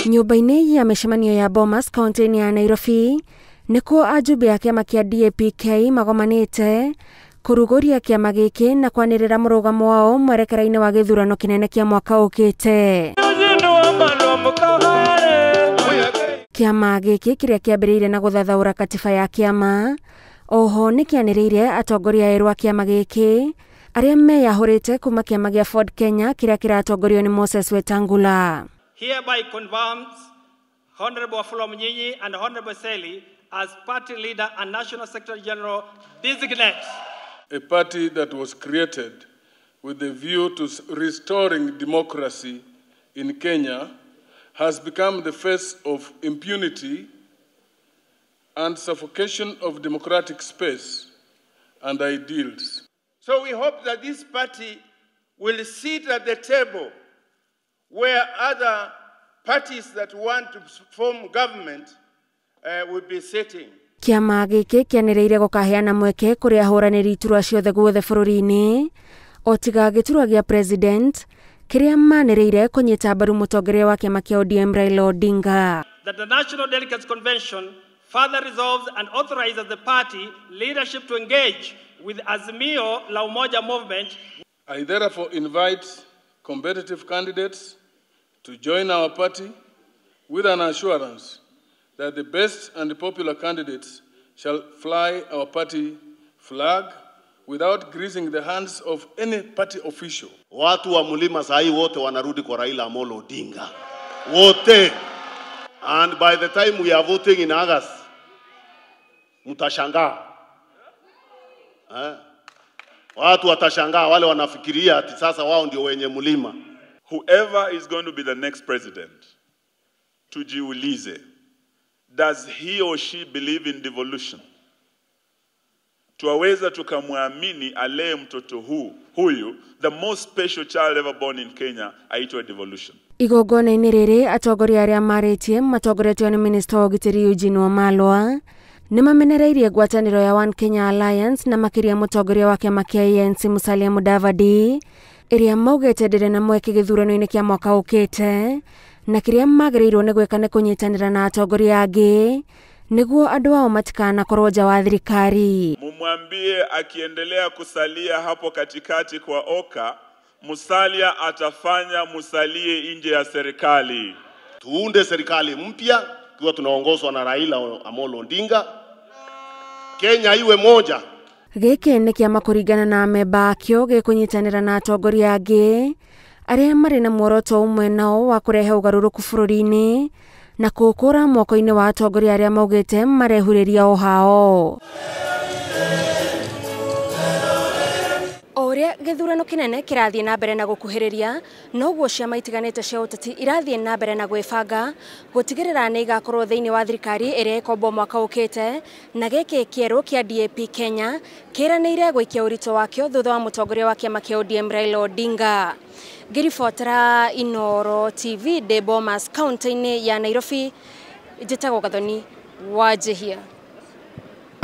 Nyũmba-inĩ ya mĩcemanio ya Bomas kaunti-inĩ ya Nairobi nĩkuo ajumbe a kĩama kĩa DAP-K magomanĩte kũrugũria kĩama gĩkĩ na kwanĩrĩra mũrũgamo wao mwerekera-inĩ wa gĩthurano kĩnene kĩa mwaka ũkĩte. Kĩama gĩkĩ kĩrĩa kĩambĩrĩire na gũthathaũra katiba ya kĩama oho nĩkĩanĩrĩire atongoria erũ a kĩama gĩkĩ arĩa meyahũrĩte kuma kĩama gĩa Ford Kenya kĩrĩa kĩratongorio nĩ Moses Wetangula. Hereby confirms Honorable Wafula Wamunyinyi and Honorable Seli as party leader and National Secretary General designate. A party that was created with the view to restoring democracy in Kenya has become the face of impunity and suffocation of democratic space and ideals. So we hope that this party will sit at the table where other parties that want to form government will be sitting. Kĩama gĩkĩ kĩanĩrĩire gũkaheana mweke kũrĩ ahũranĩri iturwa ciothe guothe bũrũri-inĩ o tiga gĩturwa gĩa president kĩrĩa manĩrĩire kũnyita mbaru mũtongoria wa kĩama kĩa ODM Raila Odinga. That the National Delegates Convention further resolves and authorizes the party leadership to engage with Azimio la Umoja movement. I therefore invite competitive candidates to join our party with an assurance that the best and the popular candidates shall fly our party flag without greasing the hands of any party official. Watu wa mlima sahi wote wanarudi kwa Raila Amolo Odinga. Wote. And by the time we are voting in August, mtashangaa. Watu watashangaa, wale wanafikiria ati sasa wao ndio wenye mlima. Whoever is going to be the next president, tujiulize, does he or she believe in devolution? Tuwaweza tukamwamini alee mtoto huyu, the most special child ever born in Kenya, aitwe devolution. Igongona-inĩ rĩrĩ atongoria arĩa marĩtie matongoretio nĩ Minista wa ũgitĩri Eugene Wamalwa nĩmamenereirie ngwatanĩro ya One Kenya Alliance na makĩria mũtongoria wa kĩama kĩa ANC Musalia Mudavadi ĩrĩa maugĩte ndĩrĩ na mweke gĩthurano-inĩ kĩa mwaka ũkĩte na kĩrĩa magĩrĩirwo nĩ gwĩka nĩ kũnyitanĩra na atongoria angĩ nĩguo andũ ao matikanakorwo nja wa thirikari. Mumwambie akiendelea kusalia hapo katikati kwa Oka, Musalia atafanya musalie nje ya serikali. Tuunde serikali mpya tukiwa tunaongozwa na Raila Amolo Odinga. Kenya iwe moja. Gĩkĩ nĩ kĩama kũringana na amemba akĩo gĩkũnyitanĩra na atongoria angĩ arĩa marĩ na muoroto ũmwe nao wa kũrehe ũgarũrũku bũrũri-inĩ na kũũkũra moko-inĩ wa atongoria arĩa maugĩte marehurĩria o hao. O ũrĩa gĩthurano kĩnene kĩrathiĩ na mbere na gũkuhĩrĩria noguo ciama itiganĩte cia ũteti irathiĩ na mbere na gwĩbanga gũtigĩrĩra nĩ igakorwo thĩinĩ wa thirikari ĩrĩa ĩkombwo mwaka ũkĩte na gĩkĩ kĩerũ kĩa DAP Kenya kĩranĩire gũikia ũritũ wakĩo thutha wa mũtongoria wa kĩama kĩa ODM Raila Odinga. Ngĩribotera Inooro TV ndĩ Bomas kaunti-inĩ ya Nairobi, njĩtagwo Gathoni Wanjihia.